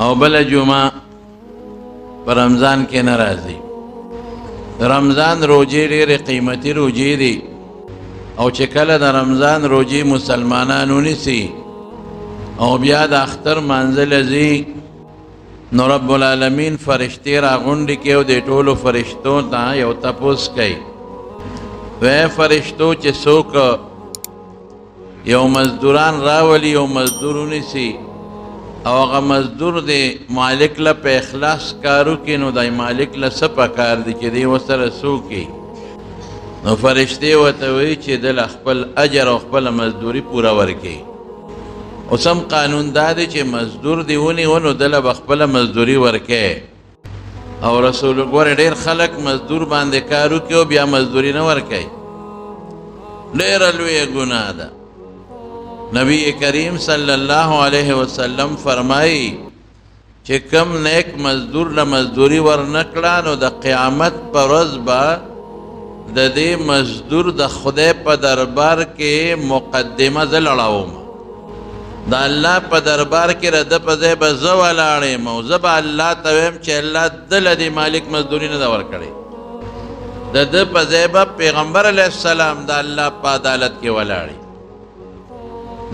او بله جمعه په رمضان کې نه راځي. رمضان روجې ډېرې قیمتي روجې دي، او چې کله د رمضان روجې مسلمانان ونیسي او بیا د اختر مانځه له ځي، نو رب العالمین فرشتې راغونډې کوي او د ټولو فرشتو ته یو تپوس کوي. وی فرشتو چې څوک یو مزدوران راولي، یو مزدور ونیسي او هغه مزدور دی مالک له په اخلاص کار وکړي، نو د مالک له څه پکار دی چې دی ورسره څه وکړي؟ نو فرشتې ورته وایي چې ده له خپل اجر او خپله مزدوري پوره ورکړي. اوس هم قانون دا دی چې مزدور دی ونیو نو ده له به خپله مزدوري ورکړي. او رسول ګوره ډېر خلک مزدور باندې کار وکړي او بیا مزدوري نه ورکوي، ډېره لویه ګناه ده. نبی کریم صلی الله علیه وسلم فرمایي چې کم نیک مزدور له مزدوري ورنه کړه، نو د قیامت پر ورځ به د دې مزدور د خدای په دربار کې مقدمه زه لړوم، د الله په دربار کې د ده په ځای به زه ولاړ یم او زه به الله ته وایم چې الله ده له دې مالک مزدوري نه ده ورکړې. د ده په ځای به پیغمبر علیه السلام د الله په عدالت کې ولاړ.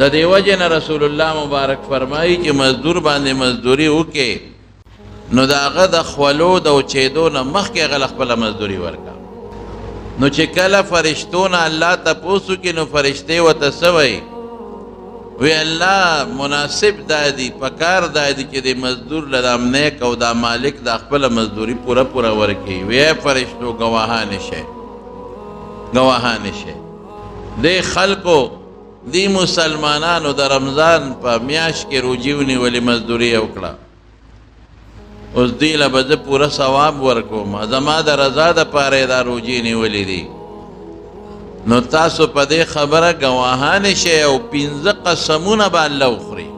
د دې وجې نه رسول الله مبارک فرمایي چې مزدور باندې مزدوري وکړي، نو د هغه د خولو د وچېدو نه مخکې هغه له خپله مزدوري ورکړه. نو چې کله فرشتو نه الله تپوس وکړي، نو فرشتې ورته څه وایي؟ وی الله مناسب دا دی، پکار دا دی چې د مزدور له دا نیک او دا مالک دا خپله مزدوري پوره پوره ورکړي. وی فرشتو ګواهان شئ، ګواهان شئ. دې خلکو، دی مسلمانانو د رمضان په میاشت کې روجې ونیولې، مزدوري یې وکړه، اوس دوی له به زه پوره ثواب ورکوم، زما د رضا دپاره یې دا روجې نیولې دي. نو تاسو په دې خبره ګواهان شئ او 5 قسمونه به الله وخوري.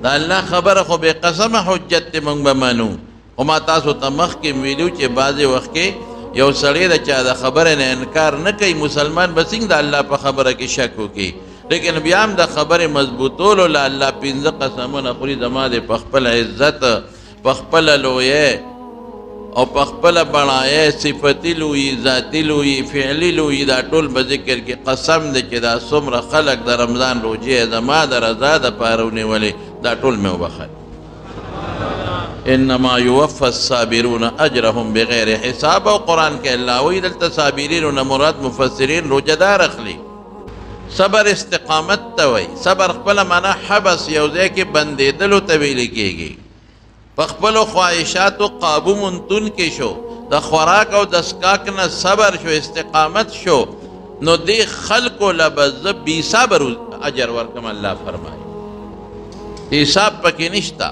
د الله خبره خو بې قسمه حجت دی، موږ به منو. خو ما تاسو ته مخکې ویلي چې بعضې وخت کې یو سړی د چا د خبرې نه انکار نه کوي، مسلمان به څنګه د الله په خبره کې شک وکړي؟ لیکن بیا هم د خبرې مضبوطولو له الله 5 قسمونه خوري. زما دې په خپل عزت، په خپله لویه او په خپله بڼایه، صفتي لویي، ذاتي لویي، فعلي لویي، دا ټول به ذکر کې. قسم دی چې دا څومره خلک د رمضان روژې زما د رضا دپاره ونیولې، دا ټول مې وبخښل. انما يوفى الصابرون اجرهم بغیر حساب. او قرآن کې الله وایي دلته صابرین نه مراد مفسرین روژهدار اخلي. صبر استقامت ته وایي. صبر خپله معنا حبس، یو ځای کې بندېدلو ته ویل کېږي. په خپلو خواهشاتو قابو موندونکی شو، د خوراک او د څښاک نه صبر شو، استقامت شو، نو دې خلکو له به زه بې حسابه اجر ورکړم. الله فرمایي حساب پکې نشته.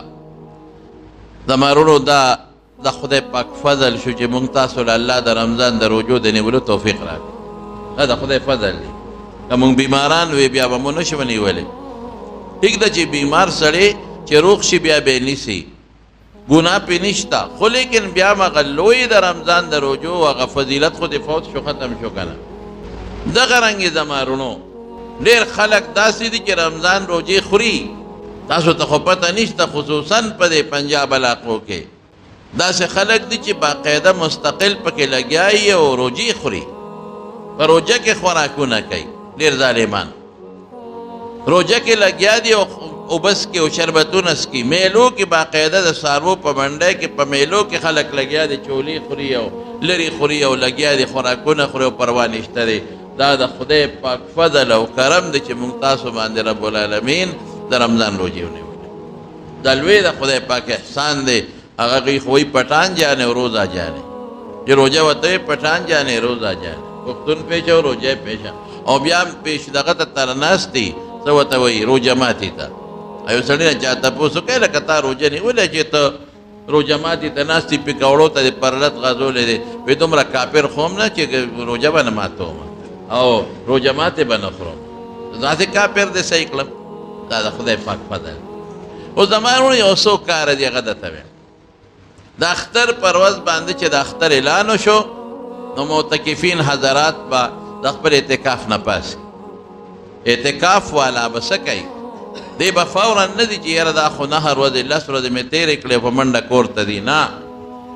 زما وروڼو، دا د خدای پاک فضل شو چې موږ تاسو له الله د رمضان د روژو د نیولو توفیق راکړ. دا د خدای فضل دی. که موږ بیماران وي بیا به مو نه شو نیولی. ټیک ده چې بیمار سړی چې روغ شي بیا به یې نیسي، ګناه پې نشته، خو لیکن بیا هم هغه لوی د رمضان د روژو هغه فضیلت خو دې فوت شو، ختم شو که نه. دغه رنګ یې زما وروڼو ډېر خلک داسې دي چې رمضان روژې خوري، تاسو ته خو پته نشته، خصوصا په دې پنجاب علاقو کې داسې خلک دي چې باقاعده مستقل پکې لګیا وي او روژې خوري، په روژه کې خوراکونه کوي. ډېر ظالمان روژه کې لګیا دي او اوبه څکي او شربتونه څکي. میلو کې باقاعده د څاروو په منډۍ کې په میلو کې خلک لګیا دي، چولې خوري او لرې خوري او لګیا دي خوراکونه خوري او پروا نشته دی. دا د خدای پاک فضل او کرم دی چې موږ تاسو باندې رب العالمین د رمضان روژې ونیولې. دا لوی د خدای پاک احسان دی. هغه غي خو وایي پټان جانې او روزا جانې، چې روژه ورته وایي پټان جانې روزا جانې، پښتون پېښه او روژه پېښه، او بیا هم پېښ دغه ته تر ناست دي، څه ورته وایي روژه ماتي ته. یو سړي نه چا تپوس وکړی لکه تا روژه نیولې چې ته روژه ماتي ته ناست یې، پکوړو ته دې پرلت غځولی دی، وایي دومره کافر خو هم نه چې روژه به نه ماتوم او روژه ماتې به نه خورم، داسې کافر دې صحیح کړم. دا د خدای پاک فضل. اوس زما وروڼو یو څو کاره دي هغه درته وایم. د اختر پر ورځ باندې چې د اختر اعلان وشو، نو معتکفین حضرات به د خپل اعتکاف نه پاسي. اعتکاف والا به څه کوي؟ دی به فوراً نه ځي چې یاره دا خو 9 ورځې 10 ورځې مې تېرې کړې په منډه کور ته ځي، نه،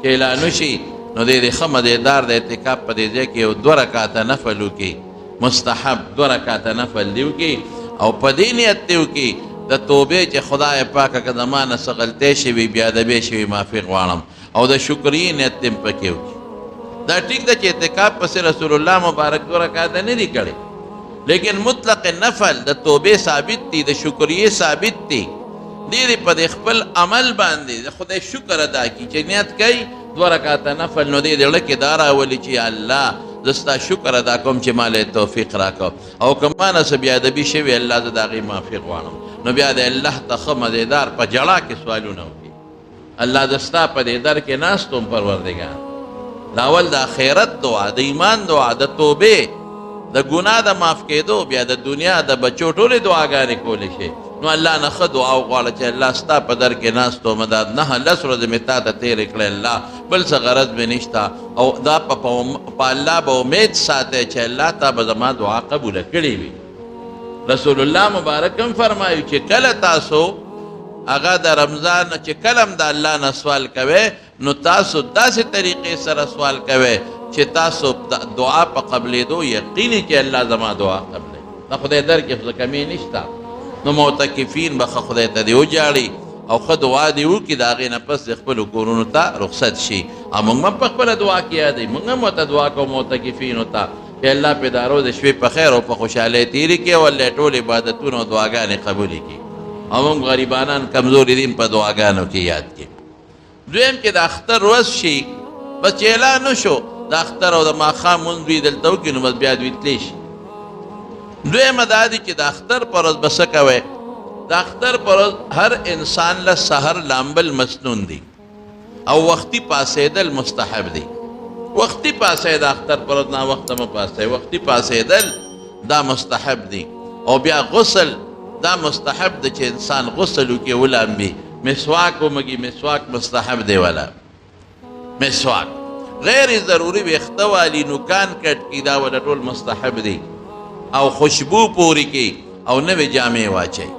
چې اعلان وشي نو دی دې ښه مزېدار د اعتکاف په دې ځای کې یو 2 رکعته نفل وکړي، مستحب 2 رکعته نفل دې وکړي، او په دې نیت دې وکړي د توبې چې خدای پاکه که زما نه څه غلطۍ شوي بې ادبۍ شوي معافي غواړم، او د شکریې نیت دې هم پکې وکړي. دا ټیک ده چې اعتکاف پسې رسول الله مبارک 2 رکعته نه دي کړی، لیکن مطلق نفل د توبې ثابت دي، د شکریې ثابت دي. دې دې په دې خپل عمل باندې د خدای شکر ادا کړي چې نیت کوي 2 رکعته نفل، نو دې زړه کې دا راولي چې یا الله زه ستا شکر ادا کوم چې ما له توفیق راکړ، او که ما نه څه بې ادبي شوې الله زه د هغې معافي غواړم. نو بیا د الله ته ښه مزېدار په ژړا کې سوالونه وکړي، الله زه ستا په دې در کې ناست وم پروردګار. دا اول د آخرت دعا، د ایمان دعا، د توبې، د ګناه د معاف کېدو، بیا د دنیا د بچو ټولې دعاګانې کولی شي. نو الله نه ښه دعا وغواړه چې الله ستا په در کې ناست وم، دا 9 10 ورځې مې تا ته تېرې کړې الله، بل څه غرض مې نشته، او دا په الله به امید ساتې چې الله تا به زما دعا قبوله کړې وي. رسول الله مبارک هم فرمایي چې کله تاسو هغه د رمضان چې کله هم د الله نه سوال کوئ نو تاسو داسې طریقې سره سوال کوئ چې تاسو دعا په قبلېدو یقیني چې الله زما دعا قبلوي، د خدای در کې خو کمی نشته. نو معتکفین به ښه خدای ته دې وژاړي او ښه دعا دې وکړي، د هغې نه پس دې خپلو کورونو ته رخصت شي. او موږ هم په خپله دعا کې یادوي، موږ هم ورته دعا کوو معتکفینو ته چې الله پې دا روز شپې په خیر او په خوشحالۍ تېرې کړي او الله ټول عبادتونه او دعاګانې قبولې کړي، او موږ غریبانان کمزوري دي په دعاګانو کې یاد کړي. دویم چې د اختر ورځ شي، بس چې اعلان وشو د اختر او د ماښام لمونځ دوی دلته وکړي، نو بس بیا دوی تللی شي. دویمه دا دي چې د اختر پر ورځ به څه کوئ؟ د اختر پر ورځ هر انسان له سحر لامبل مسنون دي او وختي پاڅېدل مستحب دي. وختي پاڅئ د اختر پر ورځ، ناوخته مه پاڅئ، وختي پاڅېدل دا مستحب دي. او بیا غسل دا مستحب دی چې انسان غسل وکړي، ولامبي، مسواک ومږي، مسواک مستحب دی. ولا مسواک غیر ضروري ویښته والي، نوکان کټ کړي، دا ولا ټول مستحب دي. او خوشبو پورې کړي او نوې جامې واچوي،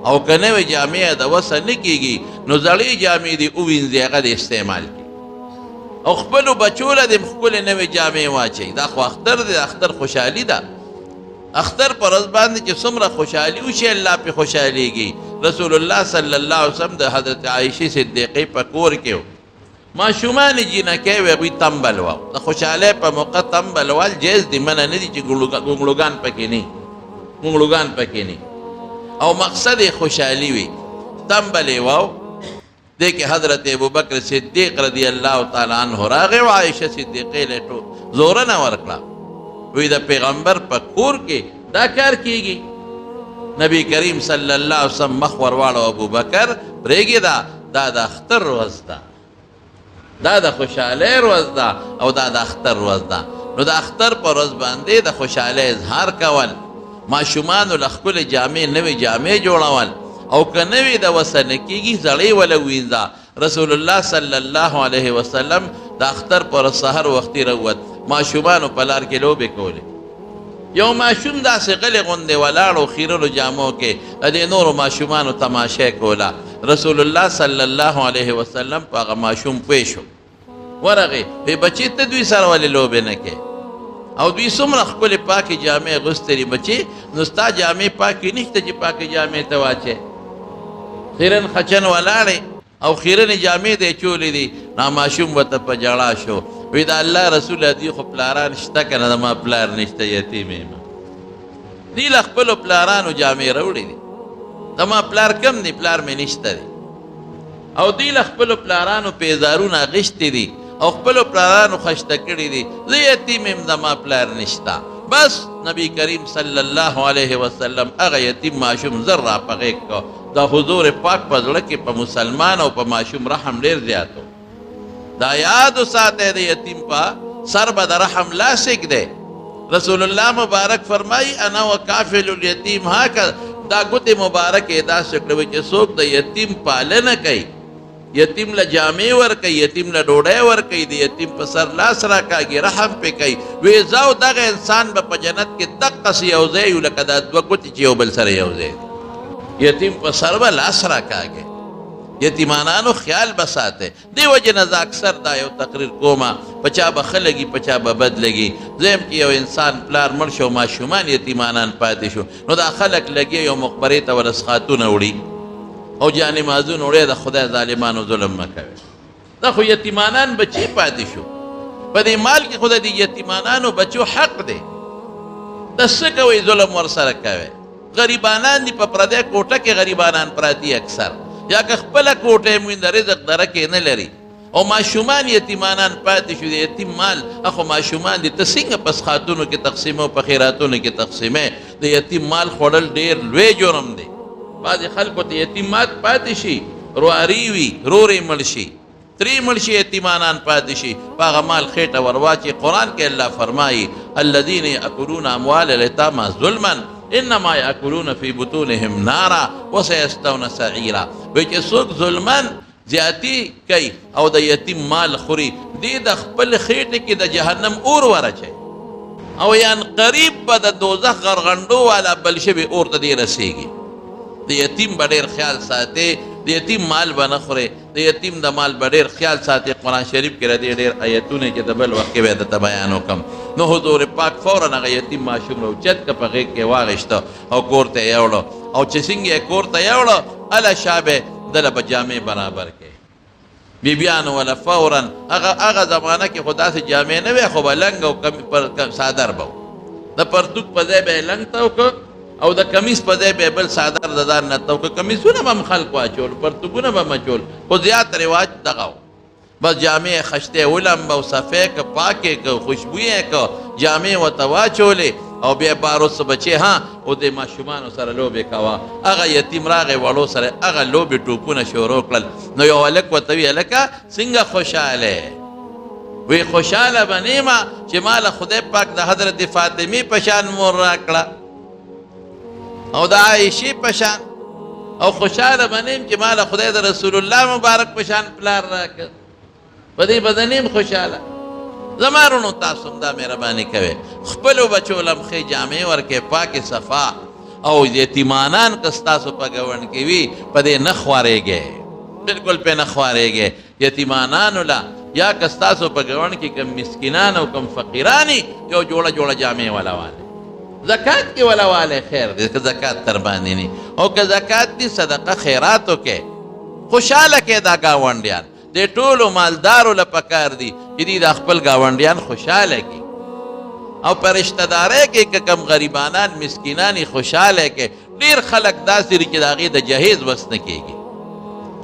او که نوې جامې د وسه نه کېږي نو زړې جامې دې ووینځي، هغه دې استعمال کړي. او خپلو بچو له دې ښکلې نوې جامې واچوي. دا خو اختر دی، اختر خوشحالي ده. اختر پر ورځ باندې چې څومره خوشحالي وشي الله پرې خوشحالېږي. رسول الله صلی الله علیه وسلم د حضرت عایشې صدیقې په کور کې و، ماشومانې جینکۍ وې، هغوی تنبل وه. د خوشحالۍ په موقع تنبل وال جایز دي، منع نه دي چې ګونګړوګان پکې نه، ګونګړوګان پکې نه، او مقصد یې خوشحالي وي. تنبل یې وه. دې کې حضرت ابوبکر صدیق رضی الله تعالی عنه راغی او عایشه صدیقې له زورنه ورکړه، وی د پیغمبر په کور کې دا کار کیږي؟ نبی کریم صلی الله علیه وسلم مخ ورواړو، ابوبکر پرېږده، دا د اختر ورځ ده، دا د خوشحالۍ ورځ ده، او دا د اختر ورځ ده. نو د اختر پر ورځ باندې د خوشحالۍ اظهار کول، ماشومانو له ښکلې جامې نوې جامې جوړول، او که نوې د وسه نه کېږي زړې وله وینځه. رسول الله صلی الله علیه وسلم د اختر پر سحر وختي راووت، ماشومانو په لار کې لوبې کولې. یو ماشوم داسې غلی غوندې ولاړ و خیرنو جامو کې، د دې نورو ماشومانو تماشه کوله. رسول الله صلی الله علیه وسلم په هغه ماشوم پوه شو، ورغی، وی بچې ته دوی سره ولې لوبې نه کوې؟ او دوی څومره ښکلې پاکې جامې اغوستې دي بچې، نو ستا جامې پاکې نشته چې پاکې جامې ته واچې. خیرن خچن ولاړې او خیرنې جامې دې اچولې دي. نا ماشوم ورته په ژړا شو، وی د الله رسول دوی خو پلاران شته که نه؟ زما پلار نشته، یتیم یم. دوی له خپلو پلارانو جامې راوړې دي، زما پلار کم دی، پلار مې نشته دی. او دوی له خپلو پلارانو پیزارونه اخیستي دي او خپلو پلارانو خشته کړي دي، زه یتیم یم، زما پلار نشته. بس نبی کریم صلی الله علیه وسلم هغه یتیم ماشوم زر را په غېږ کړ. د حضور پاک په زړه کې په مسلمان او په ماشوم رحم ډېر زیات و. دا یاد وساتئ، د یتیم په سر به د رحم لاس ږدی. رسول الله مبارک فرمایي انا وکافل الیتیم هکذا، دا ګوتې مبارکې یې داسې کړې چې څوک د یتیم پالنه کوي، یتیم له جامې ورکوي، یتیم له ډوډۍ ورکوي، د یتیم په سر لاس راکاږي، رحم پې کوي، وی زه او دغه انسان به په جنت کې دقسې یو ځای یو لکه دا دوه ګوتې چې یو بل سره یو ځای دي. یتیم په سر به لاس راکاږې، یتیمانانو خیال به ساتې. دې وجې نه زه اکثر دا یو تقریر کومه، په چا به ښه لګي په چا به بد لګي. زه یم چې یو انسان پلار مړ شو، ماشومان یتیمانان پاتې شو، نو دا خلک لګي یو مقبرې ته ورسخاتونه وړي او جانمازونه وړي. د خدای ظالمانو ظلم مه کوئ. دا خو یتیمانان بچي پاتې شو، په دې مال کې خو د دې یتیمانانو بچو حق دی. ته څه کوئ ظلم ورسره کوئ؟ غریبانان دي، په پردی کوټه کې غریبانان پراتی اکثر، یا که خپله کوټه یې موند رزق درک یې نه لري، او ماشومان یتیمانان پاتې شو. د یتیم مال اخو ماشومان دي، ته څنګه په سخاتونو کې تقسیمې او په خیراتونو کې تقسیمې؟ د یتیم مال خوړل ډېر لوی جرم دی. بعضې خلکو ته یتیم مات پاتې شي، رواري وي، رور یې مړ شي، ترې مړ شي، یتیمانان پاتې شي، په هغه مال خېټه ورواچي. قرآن کې الله فرمایي الذین یأکلون اموال الیتاما ظلما انما یأکلون فی بطونهم نارا وسیصلون سعیرا. وایي چې څوک ظلما زیاتی کوي او د یتیم مال خوري، دې د خپل خېټې کې د جهنم اور ورچوي، او یان قریب به د دوزخ غرغنډو والا بل شوي اور ته دې رسېږي. د یتیم به ډېر خیال ساتي، د یتیم مال به نه خوري، د یتیم د مال به ډېر خیال ساتي. قرآن شریف کې را دې ډېر آیتونه چې د بل وخت کې به درته بیان وکړم. نو حضور پاک فوراً هغه یتیم ماشوم راوچت که په غېږ کې واغېسته او کور ته یې یوړه، او چې څنګه یې کور ته یوړه هله شابه دله به جامې برابر کړي. بیبیانو وله فوراً هغه زمانه کې خو داسې جامې نه وې، خو به لنګ او څادر به و، د پرتوګ په ځای به یې لنګ تاو کړ او د کمیس په ځای به یې بل څادر د ځان نه تاو کړ. کمیسونه به هم خلکو اچول، پرتوګونه به هم اچول، خو زیات رواج دغه و. بس جامې یې خشتې ولمبه او صفې که پاکې که خوشبویې که جامې ورته واچولې، او بیا بار اوس بچې ها او د ماشومانو سره لوبې کوه. هغه یتیم راغی وړو سره هغه لوبې ټوپونه شروع کړل. نو یو هلک ورته وویل هلکه څنګه خوشحاله یې؟ وی خوشحاله به نه یم چې ما له خدای پاک د حضرت فاطمې په شان مور راکړه او د عایشې په شان، او خوشحاله به نه یم چې ما له خدای د رسول الله مبارک په شان پلار راکړ، په دې به زه نه یم خوشحاله. زما وروڼو تاسو هم دا مهرباني کوئ، خپلو بچو له هم ښې جامې ورکړئ، پاکې صفا، او یتیمانان که ستاسو په ګاونډ کې وي په دې نه خوارېږئ، بالکل پرې نه خوارېږئ. یتیمانانو له یا که ستاسو په ګاونډ کې کوم مسکینان او کوم فقیران یو جوړه جوړه جامې وله والئ، زکات کې وله والئ، خیر دی که زکات در باندې نه، او که زکات دي صدقه خیرات وکړئ، خوشحاله کړئ دا ګاونډیان. دې ټولو مالدارو له پکار دي چې دوی دا خپل ګاونډیان خوشحاله کړي، او په رشته دارۍ کې که کوم غریبانان مسکینان یې خوشحاله کړي. ډېر خلک داسې دي چې د هغې د جهیز وس نه کېږي،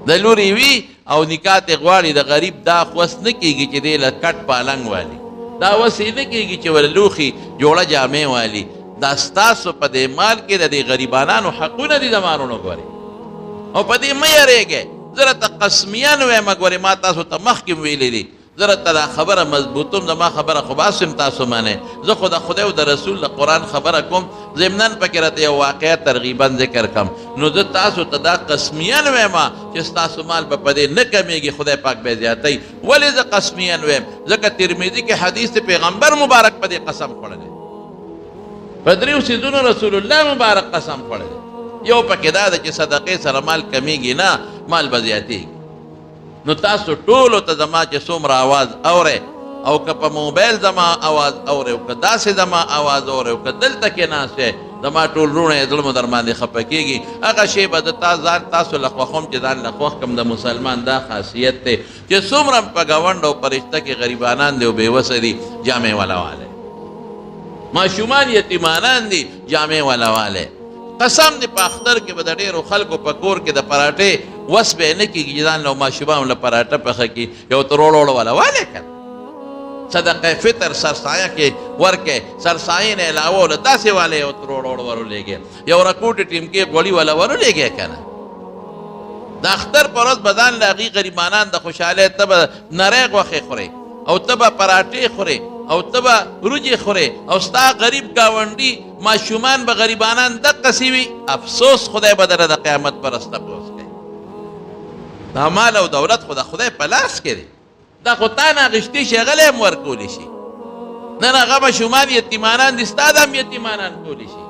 د لورې وي او نکاح ترې غواړي، د غریب دا وس نه کېږي چې دی له کټ پالنګ والي، دا وس یې نه کېږي چې ول لوښي جوړه جامې والي. دا ستاسو په دې مال کې د دې غریبانانو حقونه دي زما وروڼو ګورئ، او په دې مه یېرېږئ. زه درته قسمیان وایم ګورئ، ما تاسو ته مخکې هم ویلي دي، زه درته دا خبره مضبوطوم، زما خبره خو به هسې هم تاسو منئ، زه خو د خدای او د رسول د قرآن خبره کوم، ضمناً پکې راته یو واقعه ترغیباً ذکر کړم. نو زه تاسو ته دا قسمیاً وایم چې ستاسو مال به په دې نه کمېږي، خدای پاک به یې زیاتوي. ولې زه قسمیاً وایم؟ ځکه ترمذي کې حدیث دی، پیغمبر مبارک په دې قسم خوړلی، په دریو څیزونو رسول الله مبارک قسم خوړلی. یو پکې دا ده چې صدقې سره مال کمېږي نه، مال به زیاتېږي. نو تاسو ټولو ته زما چې څومره आवाज اورئ، او که په موبایل زما आवाज اورئ، او که داسې زما आवाज اورئ، او که دلته کې ناست یئ، زما ټول وروڼه یې زړه مو در باندې خفه کېږي. هغه شی به زه ځان تاسو له خوښوم چې ځان له خوښ کړم. د مسلمان دا خاصیت دی چې څومره هم په ګاونډ او په رشته کې غریبانان دي او بېوسه دي، جامې وله والئ، ماشومان یتیمانان دي، جامې وله والئ. قسم دی په اختر کې به د ډېرو خلکو په کور کې د پراټې وس به یې نه کېږي چې ځان له ماشومانو له پراټه پخه کړي، یو تروړ وړ وله والئ که نه. صدقه فطر سرسایه کې ورکې، سرسایې نه علاوه له داسې والې یو تروړ وړ ورولېږي، یو رکوټې ټیمکې غوړي وله ورولېږي که نه. د اختر پر ورځ به ځان له هغوی غریبانان د خوشحالۍ ته به نری غوښې خورې، او ته به پراټې خورې، او ته به وریجې خورې، او ستا غریب ګاونډي ماشومان به غریبانان دقسې وي. افسوس، خدای به درنه د قیامت پر ورځ تپوس کوي. دا مال او دولت خو د خدای په لاس کې دی، دا خو تا نه اخیستی شي، هغه له هم ورکولی شي. نن هغه ماشومان یتیمانان دي، ستا د هم یتیمانان کولی شي.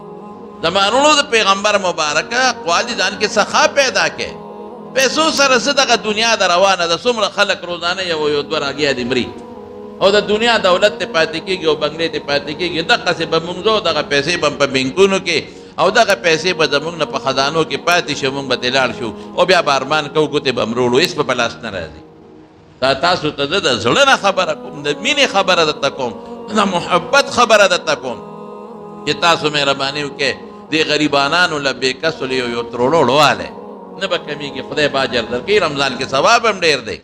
زما وروڼو د پیغمبر مبارکه اقوال دي، ځان کې سخا پیدا کړئ. پیسو سره څه دغه دنیا ده روانه ده، څومره خلک روزانه یو یو دوه راګیا دي مري، او د دنیا دولت ته پاتې کېږي او بنګلې ته پاتې کېږي. دقسې به موږ ځو، دغه پیسې به په بینکونو کې او دغه پیسې به زموږ نه په خزانو کې پاتې شي، موږ به ترې لاړ شو او بیا به ارمان کوو، ګوتې به مروړو، هېڅ به په لاس نه راځي. دا تاسو ته زه د زړه نه خبره کوم، د مینې خبره درته کوم، د محبت خبره درته کوم چې تاسو مهرباني وکړئ دې غریبانانو له بې کسو له یو یو تروړو والی نه به کمېږي، خدای به اجر درکوي. رمضان کې ثواب هم ډېر دی.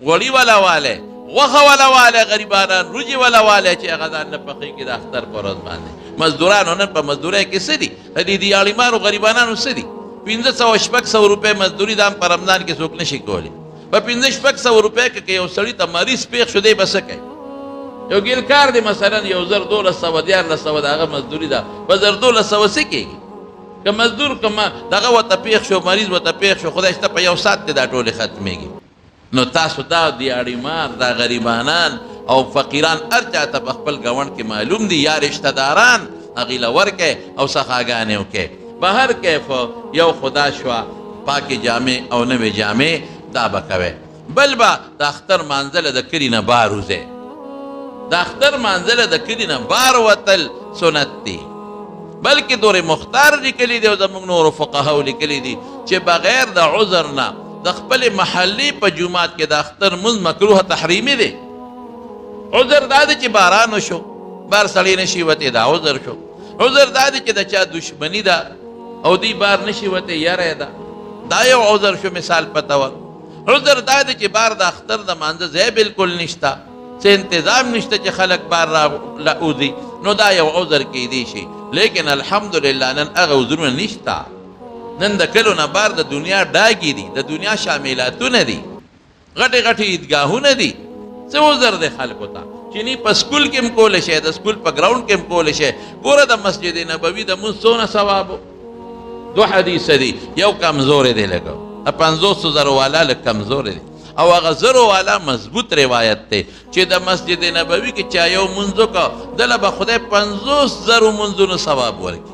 غوړي وله والی، غوښه وله والی، غریبانان روجې وله والی چې هغه ځان نه پخېږي د اختر په ورځ باندې. مزدورانو نن په مزدورۍ کې څه دي؟ د دې دیاړیمارو غریبانانو څه دي؟ 500 600 روپۍ مزدوري دا هم په رمضان کې څوک نه شي کولی. په 500 600 روپۍ کې که یو سړي ته مریض پېښ شو، دی به څه کوي؟ یو ګیلکار دی مثلا یو 1200 1300 د هغه مزدوري ده، په 1200 څه کېږي؟ که مزدور که دغه ورته پېښ شو، مریض ورته پېښ شو، خدای شته په یو ساعت کې دا ټولې ختمېږي. نو تاسو دا دیاړیمار، دا غریبانان او فقیران هر چا ته په خپل ګاونډ کې معلوم دي، یا رشته داران هغې له ورکړئ او سخاګانې وکړئ. به هر کیف یو خدا شوه پاکې جامې او نوې جامې دا به کوئ. بل به د اختر مانځله د کلي نه بار وځئ. د اختر مانځله د کلي نه بار وتل سنت دی، بلکې دور مختار لیکلي دي او زموږ نورو فقهاو لیکلي دي چې بغیر د عذر نه د خپلې محلې په جومات کې د اختر لمونځ مکروه تحریمي دی. عذر دا دی چې باران وشو، بار سړی نه شي وتی، دا عذر شو. عذر دا دی چې د چا دشمني ده او دی بار نه شي وتی، یره ده، دا یو عذر شو مثال په طور. عذر دا دی چې بار د اختر د مانځه ځای بالکل نشته، څه انتظام نشته چې خلک بار را وځي، نو دا یو عذر کیدی شي. لیکن الحمدلله نن هغه عذرونه نشته. نن د کلو نه بار د دنیا ډاګې دي، د دنیا شاملاتونه دي، غټې غټې عیدګاهونه دي. څه عذر دی خلکو ته چې نی په سکول کې هم کولی شي، د سکول په ګراونډ کې هم کولی شي. ګوره د مسجد نبوي د مونځ څونه ثواب و، دوه حدیثه دي، یو کمزوری دی لږ، د 50 زرو والا لږ کمزوری دی، او هغه زرو والا مضبوط روایت دی چې د مسجد نبوي کې چا یو مونځ وکړ دله به خدای 50 زرو مونځونو ثواب ورکړي.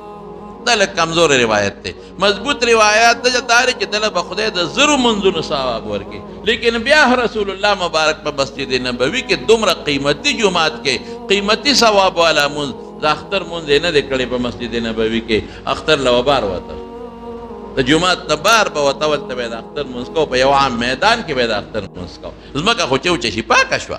دا لږ کمزوری روایت دی. مضبوط روایت دا دی چې دله به خدای د زرو مونځونو ثواب ورکړي. لیکن بیا رسول الله مبارک په مسجد نبوي کې دومره قیمتي جومات کې قیمتي ثواب والا مونځ د اختر مونځ یې نه دی کړی په مسجد نبوي کې. اختر له وبار وته، د جومات نه بار به وته، ولته به یې د اختر مونځ کوو، په یو عام میدان کې به یې د اختر مونځ کوو. ځمکه خو چې وچه شي پاکه شوه،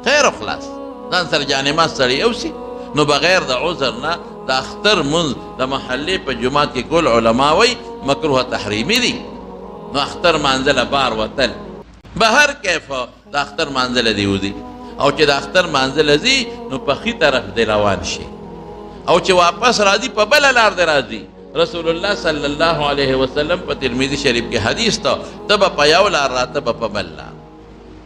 خیر او خلاص، ځان سره جانماز سړی یوسي. نو بغیر د عذر نه د اختر مونځ د محلې په جومات کې کول علما وایي مکروه تحریمي دي. نو اختر مانځله بار وتل به هر کیف د اختر مانځله دی وځي، او چې د اختر مانځله ځي نو په ښي طرف دی روان شي، او چې واپس راځي په بله لار دی راځي. رسول الله صلی الله علیه وسلم په ترمذي شریف کې حدیث ته، ته به په یو لار راته به په بل لار،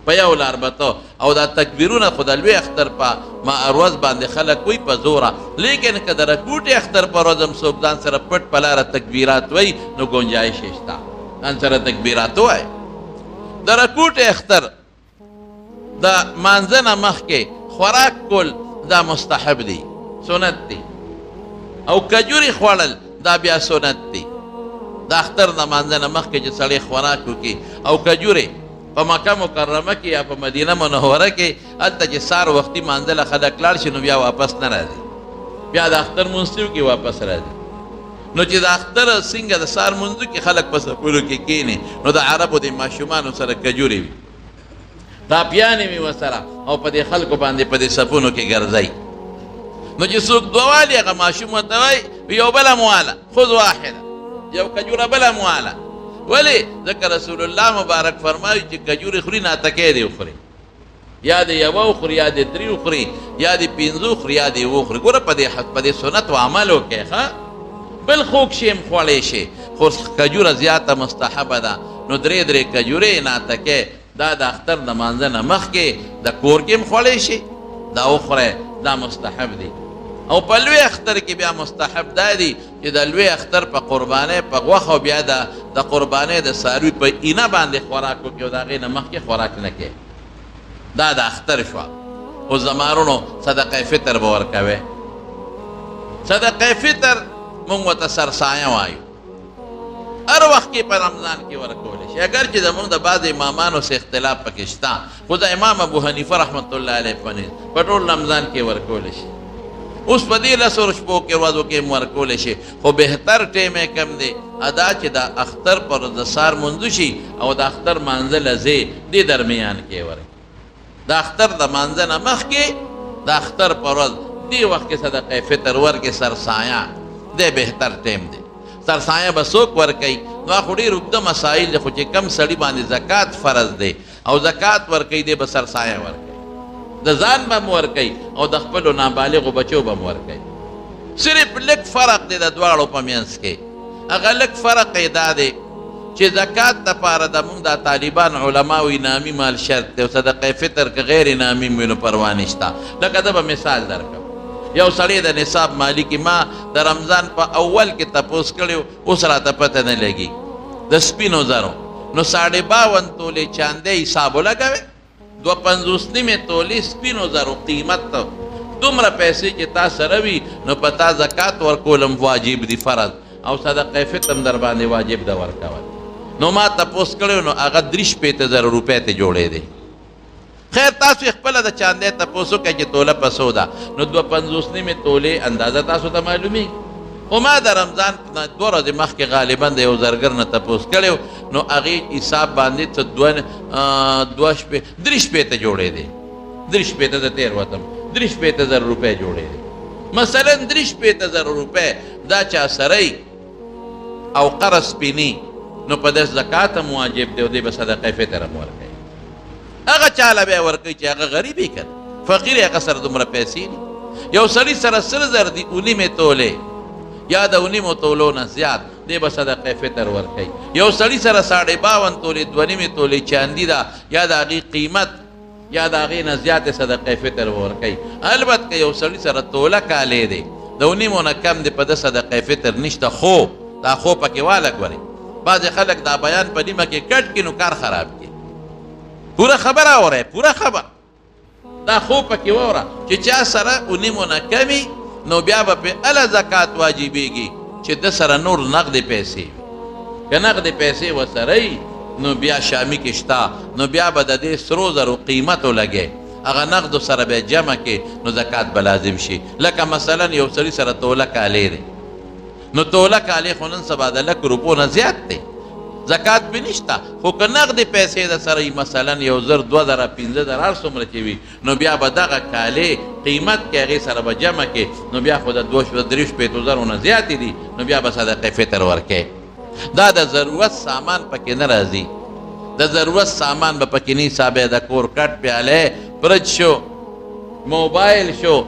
په یو لار به ته. او دا تکبیرونه خو د لوی اختر په ما ورځ باندې خلک وایي په زوره، لیکن که د رکوټې اختر په ورځ هم څوک ځان سره پټ په لاره تکبیرات وایي نو ګنجایش یې شته، ځان سره تکبیرات ووایي. د رکوټې اختر د مانځه نه مخکې خوراک کول دا مستحب دی، سنت دی، او کجوري خوړل دا بیا سنت دی. د اختر د مانځه نه مخکې چې سړی خوراک وکړي او کجورې په مکه مکرمه کې یا په مدینه منوره کې هلته چې سهار وختي مانځله خلک لاړ شي نو بیا واپس نه راځي، بیا د اختر لمونځ وکړي واپس راځي. نو چې د اختر څنګه د سهار لمونځ وکړي خلک په صفونو کې کښېني، نو د عربو د ماشومانو سره کجورې وي، ټاپیانې وي ورسره، او په دې خلکو باندې په دې صفونو کې ګرځي. نو چې څوک دوه والي هغه ماشوم ورته وایي یو بله مو واله، خذ واحده، یو کجوره بله مو واله. ولې؟ ځکه رسول الله مبارک فرمایي چې کجورې خوري ناتکې دې وخوري، یا دې یوه وخوري، یا دې درې وخوري، یا دې پنځه وخوري، یا دې وخوري. ګوره په دې سنت و عمل وکړئ. ښه بل خوږ شی هم خوړی شي، خو کجوره زیاته مستحبه ده. نو درې درې کجورې ناتکې دا د اختر د مانځه نه مخکې د کور کې هم خوړی شي، دا وخورئ، دا مستحب دی. او په لوی اختر کې بیا مستحب دا دی چې د لوی اختر په قربانۍ په غوښه او بیا د قربانۍ د څاروي په اینه باندې خوراک وکړي او د هغې نه مخکې خوراک نه کوي. دا د اختر شوه. اوس زما وروڼو صدقه فطر به ورکوي. صدقه فطر مونږ ورته سرسایه وایو. هر وخت کې په رمضان کې ورکولی شي، اګر چې زمونږ د بعضې امامانو څه اختلاف پکې شته، خو د امام ابو حنیفه رحمت الله علیه په نزد په ټول رمضان کې ورکولی شي. اوس په دې لسو شپو کې ورځو کې هم ورکولی شي، خو بهتر ټیم یې کوم دی؟ ادا چې د اختر پر ورځ د سهار مونځ وشي او د اختر مانځه له ځې دې درمیان کې ورکړي. د اختر د مانځه نه مخکې د اختر پر ورځ دې وخت کې صدقه فطر ورکړي، سرسایه دی بهتر ټیم دی. سرسایه به څوک ورکوي؟ نو خو ډېر اوږده مسایل دي، خو چې کم سړي باندې زکات فرض دی او زکات ورکوي، دی به سرسایه ورکوي، د ځان به هم ورکوي او د خپلو نابالغو بچو به هم ورکوي. صرف لږ فرق دی د دواړو په منځ کې، هغه لږ فرق یې دا دی چې زکات دپاره د موږ دا طالبان علماو انعامي مال شرط دی او صدقه فطر که غیر انعامي وي نو پروا نشته. لکه زه به مثال درکړم، یو سړی د نصاب مالک، ما د رمضان په اول کې تپوس کړی، اوس راته پته نه لګي، د سپینو زرو نو 52.5 تولې چاندی حساب ولګوې، 52.5 تولې سپینو زرو قیمت دومره پیسې چې تا سره وي نو په تا زکات ورکول هم واجب دي فرض، او صدقه فطر هم در باندې واجب ده ورکول. نو ما تپوس کړی نو هغه 63,000 روپۍ ته جوړېدې. خیر تاسو خپله د چاندۍ تپوس وکړئ چې توله په څو ده، نو 52.5 تولې اندازه تاسو ته معلومېږي. خو ما د رمضان نه 2 ورځې مخکې غالبا د یو زرګر نه تپوس کړی و، نو هغې حساب باندې څه 63 جوړېدې، 63 زه تېر وتم، 63,000 روپۍ جوړېدې. مثلا 63,000 روپۍ دا چا سره او قرض سپیني، نو په دې زکات هم واجب دی او دی به صدقه فطر هم ورکوي. هغه چاله به یې ورکوي چې هغه غریب یې که نه، فقیر یې، هغه سره دومره پیسې دي. یو سړي سره 100,000 دي، 2.5 تولې یا د 2.5 تولو نه زیات، دی به صدقه فطر ورکوي. یو سړي سره 52.5 تولې، 2.5 تولې چاندي ده یا د هغې قیمت یا د هغې نه زیاتې صدقه فطر ورکوي. البته که یو سړي سره توله کالې دی، د 2.5 نه کم دی، په ده صدقه فطر نشته. خو دا خو پکې واله ګورئ، بعضې خلک دا بیان په نیمه کې کټ کړي نو کار خراب کړي. پوره خبره اورئ، پوره خبره دا خو پکې واوره چې چا سره 2.5 نه کمي نو بیا به پرې هله زکات واجبېږي چې ده سره نور نغدې پیسې وي. که نغدې پیسې ورسره وي نو بیا شامي کې شته، نو بیا به د دې سرو زرو قیمت ولګوي، هغه نغدو سره به جمع کړي نو زکات به لازم شي. لکه مثلا یو سړي سره توله کالې دی، نو توله کالې خو نن سبا د 1,00,000 روپو نه زیات دی، زکات پې نشته. خو که نغدې پیسې د سره وي، مثلا 1,000، 2,000، 5,000، هر څومره چې وي، نو بیا به دغه کالې قیمت کې هغې سره به جمع کړې، نو بیا خو د 63,000 نه زیاتې دي، نو بیا به صدقه فطر ورکړې. دا د ضرورت سامان پکې نه راځي، د ضرورت سامان به پکې نه حسابې، د کور کټ، پیاله، فرج شو، موبایل شو،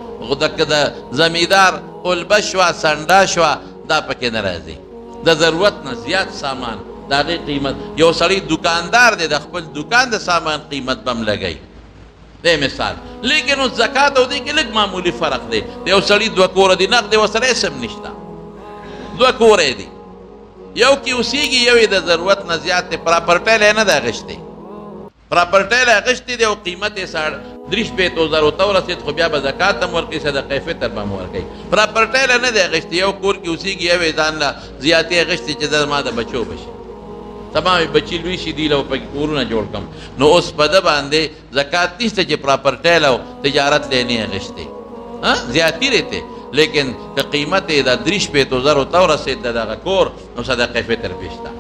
د زمیدار قلبه شوه، سنډا شوه، دا پکې نه راځي. د ضرورت نه زیات سامان د هغې قیمت، یو سړی دکاندار دی، د خپل دکان د سامان قیمت به هم لګوي، دی مثال. لیکن اوس زکات او دې کې لږ معمولي فرق دی. د یو سړي 2 کوره دي، نغدې ورسره هېڅ هم نشته، 2 کوره دي، یو کې اوسېږي، یو یې د ضرورت نه زیات دی، پراپرټۍ له یې نه ده اخیستې، پراپرټۍ له یې اخیستې دی او قیمت یې 63,000 ته ورسېد، خو بیا به زکات هم ورکوي، صدقه فطر به هم ورکوي. پراپرټۍ له نه دی اخیستې، یو کور کې اوسېږي، یو یې ځان له زیاتې اخیستې چې دا زما د بچو به شي، تمام یې بچي لوی شي، دوی له به پکې کورونه جوړ کړم. نو اوس په ده باندې زکات نشته چې پراپرټۍ له تجارت له یې نه اخیستې، زیاتي رېتې، لیکن که قیمت یې د 63,000 ته ورسېد د دغه کور، نو صدقه فطر پې شته.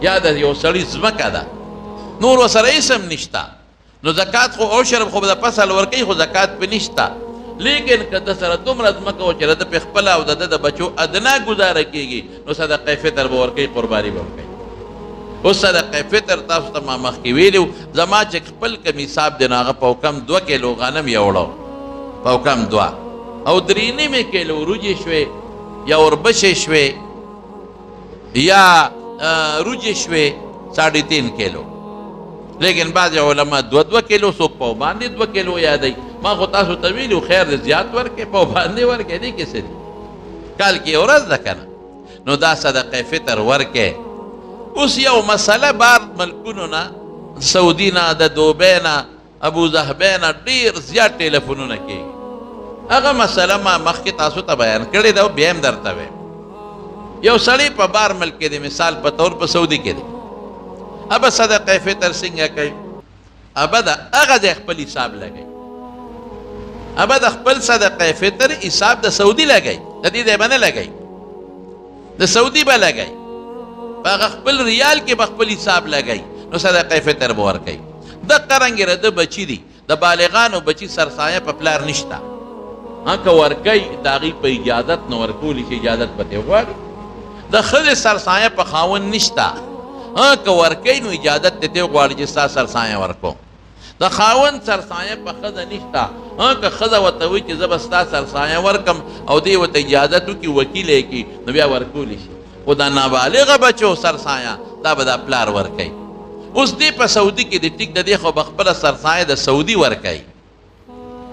یا د یو سړي ځمکه ده، نور ورسره هېڅ هم نشته، نو زکات خو عشر خو به د فصل ورکوي، خو زکات پې نشته. لیکن که ده سره دومره ځمکه وه چې د ده پې خپله او د ده د بچو ادنا ګزاره کېږي، نو صدقه فطر به ورکوي، قرباني به ورکوي. اوس صدقه فطر تاسو ته ما مخکې ویلي وو، زما چې خپل کوم حساب دی نو هغه پاو کم 2 کیلو غنم یې وړو، پاو کم 2 او 3.5 کیلو وریجې شوې یا اوربشې شوې یا روجې شوې 3.5 کیلو. لیکن بعضې علما 2 2 کیلو، څوک پاو باندې 2 کیلو یادوي. ما خو تاسو ته ویلي وو، خیر دی زیات ورکړئ، پاو باندې ورکړئ، دې کې څه دي، کال کې یو ورځ ده که نه. نو دا صدقه فطر ورکړئ. اوس یو مسله بار ملکونو نه، سعودي نه، د دوبۍ نه، ابوظهبۍ نه ډېر زیات ټلیفونونه کېږي. هغه مسله ما مخکې تاسو ته بیان کړې ده او بیا هم درته وایم. یو سړی په بار ملک کې دی، مثال په طور په سعودي کې دی، ابه صدقه فطر څنګه کوي؟ ابه د هغه ځای خپل حساب لګوي، ابه د خپل صدقه فطر حساب د سعودي لګوي، د دې ځای به نه لګوي، د سعودي به لګوي، په هغه خپل ریال کې به خپل حساب لګوي، نو صدقه فطر به ورکوي. دقه رنګې د بچي دي، د بالغانو بچي سرسایه په پلار نشته، که ورکوي د هغوی په اجازت نه ورکولی شي، اجازت به ترې وغواړي. د ښځې سرسایه په خاوند نشته، که ورکوي نو اجازت دې ترې وغواړي چې ستا سرسایه ورکوم. د خاوند سرسایه په ښځه نشته، که ښځه ورته وایي چې زه به ستا سرسایه ورکم او دی ورته اجازت وکړي، وکیل یې کړي، نو بیا ورکولی شي. خو د نابالغه بچو سرسایه دا به دا پلار ورکوي. اوس دی په سعودي کې دی، ټیک د دې خو به خپله سرسایه د سعودي ورکوي،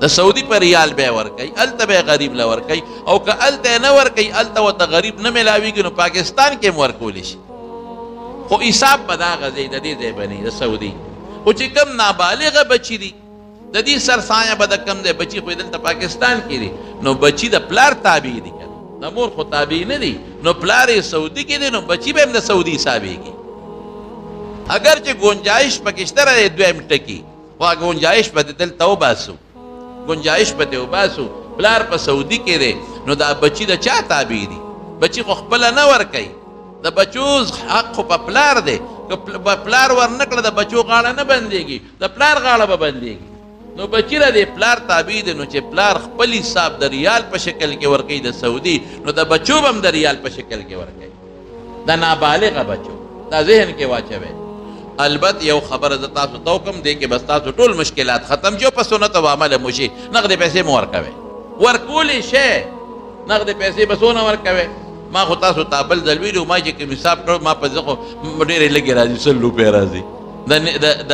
د سعودي په ریال به یې ورکوي، هلته به یې غریب له ورکوي، او که هلته یې نه ورکوي، هلته ورته غریب نه میلاویږي، نو پاکستان کې هم ورکولی شي، خو حساب به د هغه ځای د دې ځای به نه د سعودي. خو چې کوم نابالغه بچي دي د دې سرسایه به د کوم ځای بچي، خو یې دلته پاکستان کې دي، نو بچي د پلار تابع دي که نه، د مور خو تابع نه دي، نو پلار یې سعودي کې دی، نو بچي به هم د سعودي حسابېږي. اګر چې ګنجایش پکې شته دی دویم ټکي، خو هغه ګنجایش به دې دلته وباسو، ګنجایش به دې وباسو. پلار په سعودي کې دی، نو دا بچي د چا تابع دي؟ بچي خو خپله نه ورکوي، د بچو حق خو په پلار دی، که پلار ورنه کړه د بچو غاړه نه بندېږي، د پلار غاړه به بندېږي. نو بچی له دې پلار تابع دی، نو چې پلار خپل حساب د ریال په شکل کې ورکوي د سعودي، نو د بچو به هم د ریال په شکل کې ورکوي، د نابالغه بچو. دا ذهن کې واچوئ. البته یو خبره زه تاسو ته وکړم، دې کې به ستاسو ټول مشکلات ختم شي او په سنت او عمل مو شي. نغدې پیسې مو ورکوئ، ورکولی شئ، نغدې پیسې به څونه ورکوئ؟ ما خو تاسو ته بل ځل ویلي، ما چې کوم حساب کړو، ما په زه خو ډېرې لږې راځي، 100 روپۍ راځي، د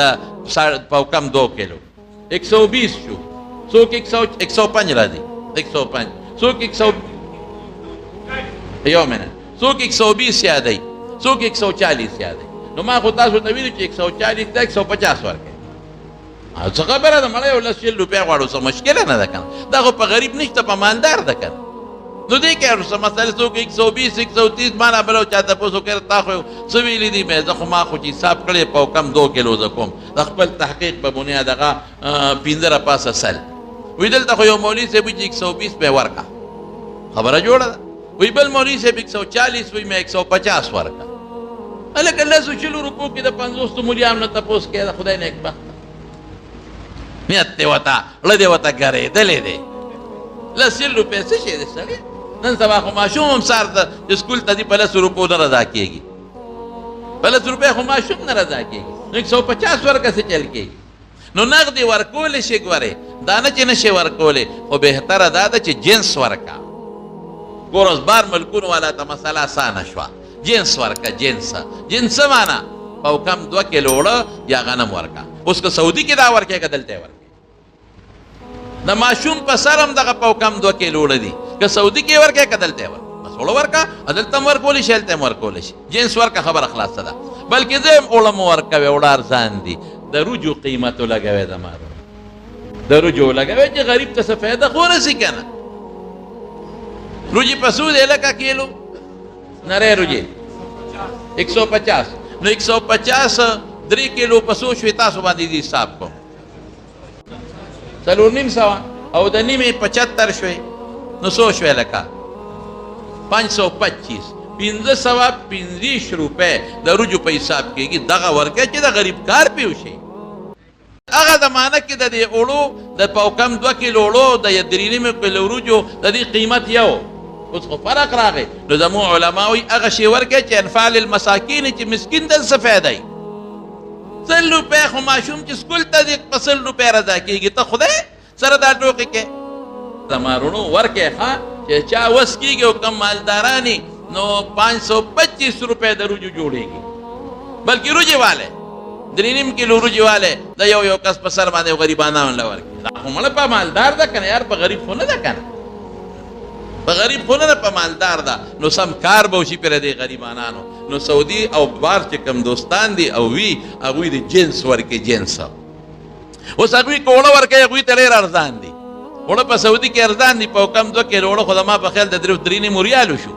پاو کم 2 کیلو 120 شو، څوک 105 راځي، 105، څوک 100، یو منټ، څوک 120 یادوي، څوک 140 یادوي. نو ما خو تاسو ته ویلي چې 140 ته 150 ورکوي. څه خبره ده مړه، یو لس شل روپۍ غواړو، څه مشکله نه ده که نه، دا خو په غریب نشته، په مالدار ده که نه. نو دې کې هر څه مسئله، څوک 120، 130، ما نه بل چا تپوس وکړ، تا خو څه ویلي دي؟ مې زه خو ما خو چې حساب کړی په کم 2 کیلو زه کوم، د خپل تحقیق په بنیاد هغه 5 را پاسه 100. وایي دلته خو یو مولوي صاحب وایي چې 120 مې ورکړه، خبره جوړه ده. وایي بل مولوي صاحب 140 وایي مې 150 ورکړه. هلکه لسو شلو روپو کې د 50 مولیانو نه تپوس کوې، د خدای نېکبخته نیت دې ورته زړه دې ورته ګرېدلی دی. لس شل روپۍ څه شی دی سړی؟ نن سبا خو ماشوم هم سهار ته چې سکول ته ځي په لسو روپو نه رضا کېږي، په لس روپۍ خو ماشوم نه رضا کېږي، نو 150 ورکه څه چل کېږي؟ نو نغدې ورکولی شي، ګورې دا نه چې نه شي ورکولی، خو بهتره دا ده چې جنس ورکه. ګوره اوس بار ملکونو والا ته مسله اسانه شوه، جنس ورکه. جنس جنس څه معنا؟ پاو کم 2 کیلو اوړه یا غنم ورکه. اوس که سعودي کې دا ورکې که دلته یې ورکې، د ماشوم په سر هم دغه پاو کم 2 کیلو اوړه دي، که سعودي کې ورکې که دلته یې ورکې، بس اوړه ورکه، دلته هم ورکولی شي، هلته هم ورکولی شي، جنس ورکه، خبره خلاصه ده. بلکې زه هم اوړه مو ورکوې، اوړه ارزان دي، د روجو قیمت ولګوې، زما د روجو ولګوې چې غریب ته څه فایده خو ورسي که نه. روجې په څو دی لکه کیلو؟ نری روجې 150، نو 150 3 کیلو په څو شوې؟ تاسو باندې دې حساب کوم، 450 او د نیمې 75 شوې، نو څو شوې لکه؟ 525، 525 روپۍ د روجو په حساب کېږي. دغه ورکوي چې د غریب کار پې وشي. هغه زمانه کې د دې اوړو د پاو کم 2 کیلو اوړو د 3.5 کیلو وریجو د دې قیمت یو، اوس خو فرق راغی. نو زموږ علما وایي هغه شی ورکړئ چې انفع للمساکین، چې مسکین ته څه فایده وي. 100 روپۍ خو ماشوم چې سکول ته ځي په 100 روپۍ رضا کېږي، ته خدای سره دا ټوکې کوې. زما وروڼو ورکړئ ښه، چې چا وس کېږي او کوم مالداران نو 525 روپۍ د روجو جوړېږي، بلکې روجې والے 3.5 کیلو روجې والے د یو یو کس په سر باندې غریبانو له ورکړي. دا خو مړه په مالدار ده که نه یار، په غریب خو نه ده که نه، په غریب خو نه ده، په مالدار ده. نو سم کار به وشي پر دې غریبانانو. نو سعودي او بار چې کوم دوستان دي او وي، هغوی د جنس ورکړي، جنس. اوس هغوی که اوړه ورکوي، هغوی ته ډېر ارزان دي. اوړه په سعودي کې ارزان دي، په کم 2 کیلو اوړه خو زما په خیال د 3.5 ریالو شو.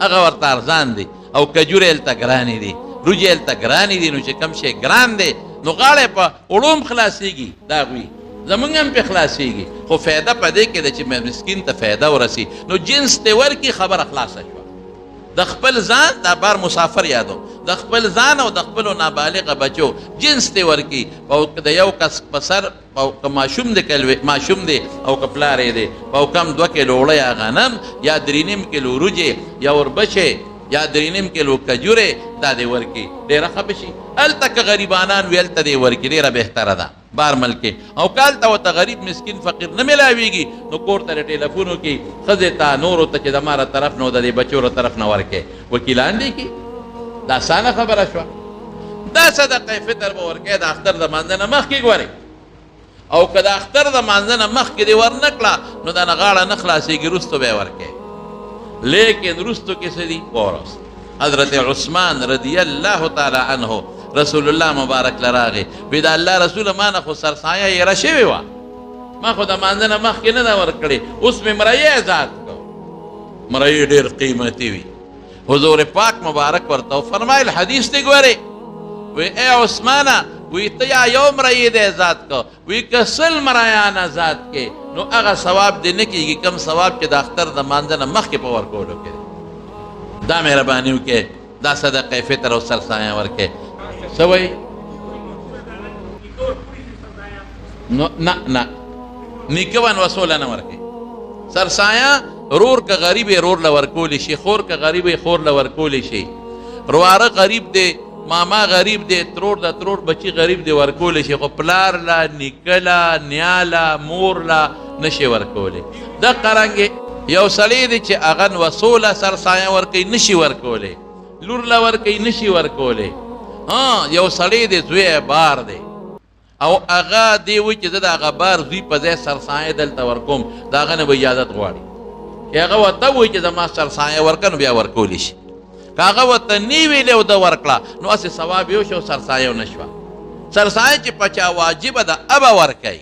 هغه ورته ارزان دي او کجورې هلته ګرانې دي، روجې هلته ګرانې دي. نو چې کوم شی ګران دی نو غاړه یې په اوړو هم خلاصېږي، د هغوی زمونږ هم پرې خلاصېږي، خو فایده په دې کې ده چې مسکین ته فایده ورسي. نو جنس دې ورکړي، خبره خلاصه شوه. د خپل ځان دا بار مسافر یادو، د خپل ځان او د خپلو نابالغه بچو جنس دې ورکړي. او که د یو کس په سر که ماشوم دی، که ماشوم دی او که پلار یې دی، په کم 2 کیلو اوړه یا غنم یا 3.5 کیلو وریجې یا اوربشې یا 3.5 کیلو کجورې دا دې ورکړي، ډېره ښه به شي. هلته که غریبانان وي هلته دې ورکړي، ډېره بهتره ده بار ملک کې. او که هلته ورته غریب مسکین فقیر نه ملاویږي نو کور ته ټیلیفون وکړي، ښځې ته نورو ته چې د ما له طرف نه او د دې بچو له طرف نه ورکړي، وکیلان دي کي. دا اسانه خبره شوه. دا صدقه فطر به ورکړي د اختر د مانځه نه مخکې ګورې، او که د اختر د مانځه نه مخکې دې ورنه کړه نو دا نه غاړه نه خلاصېږي، وروستو به یې ورکړي. لیکن وروستو کې څه دي؟ واوره حضرت عثمان رضی الله تعالی عنه رسول الله مبارک لراغی، وی د الله رسول ما نه خو سرسایه یې شوې وه، ما خو د مانځه نه مخکې نه ده ورکړې، اوس مې مريي ازاد کړ. مريي ډېر قیمتي وي. حضور پاک مبارک ورته وفرمایل، حدیث دی ګورې، وی ای عثمانه، وی ته یا یو مريي دی ازاد کړ، وی که 100 مرایان ازاد کې نو هغه ثواب دې نه کېږي کوم ثواب چې د اختر د مانځه نه مخکې په ورکولو کې دی. دا مهرباني وکړئ، دا صدقه فطر او سرسایه ورکړئ. څه وایي؟ نو نه نه، نیکه ون وسوله نه ورکوي. سرسایه رور که غریب یې رور له ورکولی شي، خور که غریب یې خور له ورکولی شي، رواره غریب دی، ماما غریب دی، ترور د ترور بچی غریب دی، ورکولی شي، خو پلار له، نیکه له، نیا له، مور له نشي ورکولی. دقه رنګې یو سړی دی چې هغه وسوله سرسایه ورکوي، نشي ورکولی، لور له ورکوي، نشي ورکولی. ها یو سړی دی زوی بار دی، او هغه دی وایي چې زه د هغه بار زوی په ځای سرسایه دلته ورکوم، د هغه نه به اجازت غواړي. چې هغه ورته وایي چې زما سرسایه ورکړه نو بیا ورکولی شي. که هغه ورته نه ویلې او ده ورکړه نو هسې ثواب یې وشو، سرسایه ونه شوه. سرسایه چې په چا واجبه ده هغه ورکوي،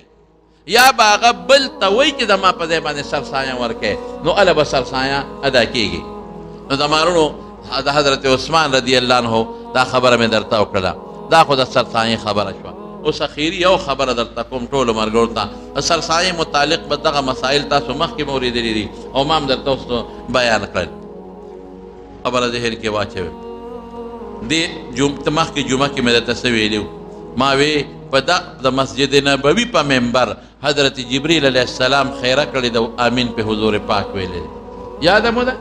یا به هغه بل ته وایي چې زما په ځای باندې سرسایه ورکوي، نو هله به سرسایه ادا کېږي. نو زما وروڼو، د حضرت عثمان رضی الله عنه دا خبره مې درته وکړله، دا خو د سرسایې خبره شوه. اوس اخیري یو خبره درته کوم ټولو ملګرو ته، د سرسایې متعلق به دغه مسایل تاسو مخکې مې اورېدلي دي او ما هم درته اوس بیان کړل. خبره ذهن کې واچوئ. دې مخکې جمعه کې مې درته څه ویلي وو؟ ما وی په د مسجد نبوي په منبر حضرت جبریل علیه السلام خیره کړې ده، امین په حضور پاک ویلی دی، یاده مو ده؟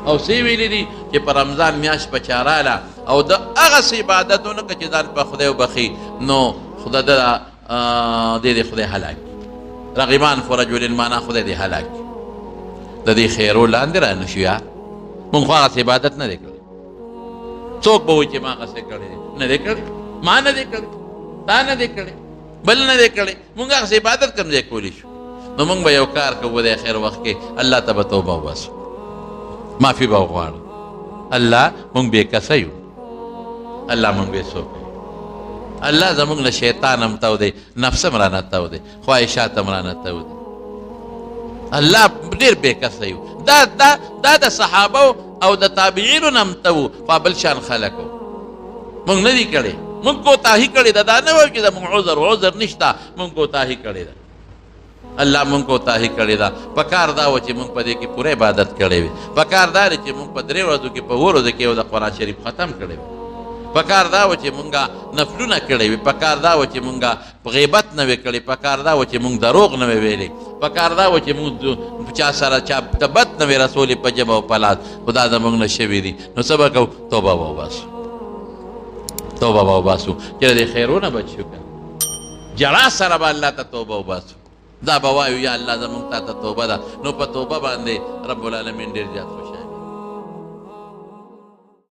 او څه ویلي دي چې په رمضان میاشت په چا راله او د هغسې عبادت ونه کړه چې ځان په خدای وبخښي، نو خدای ده دې خدای هلاک کړي. رغمان فرجل معنا خدای دې هلاک کړي. د دې خیرو لاندې را نه شو یار، مونږ خو هغسې عبادت نه دی کړی. څوک به وایي چې ما هغسې کړی دی؟ نه دی کړی، ما نه دی کړی، تا نه دی کړی، بل نه دی کړی، مونږ هغسې عبادت کوم ځای کولی شو؟ نو مونږ به یو کار کوو د اخر وخت کې، الله ته به توبه وباسو، معافي به وغواړو. الله مونږ بې کسه یو، الله مونږ بې څوک یو، الله زمونږ له شیطان هم تاو دی، نفس هم رانه تاو دی، خواهشات هم رانه تاو دی، الله ډېر بې کسه یو. دا دا دا د صحابه او د تابعینو نه هم ته وو، خو بل شان خلک وو. مونږ نه دي کړی، مونږ کوتاهي کړې ده. دا نه وایو چې زمونږ عذر نشته، مونږ کوتاهي کړې ده. الله مونږ کوتاهي کړې ده. پکار دا و چې مونږ په دې کې پوره عبادت کړی وي، پکار دا دی چې مونږ په 3 ورځو کې په 7 ورځو کې یو د قرآن شریف ختم کړی وي، پکار دا و چې مونږ نفلونه کړی وي، پکار دا و چې مونږ غیبت نه وي کړی، پکار دا و چې مونږ دروغ نه وي ویلي، پکار دا و چې مونږ چا سره چا ته بد نه وي رسولي په ژبه او په لاس. خو دا زمونږ نه شوي دي. نو څه به کوو؟ توبه به وباسو، توبه به وباسو چې د دې خیرونه بچ شو. که ژړا سره به الله ته توبه وباسو، دا به وایو یا الله زمونږ تا ته توبه ده. نو په توبه باندې رب العالمین ډېر زیات خوشحال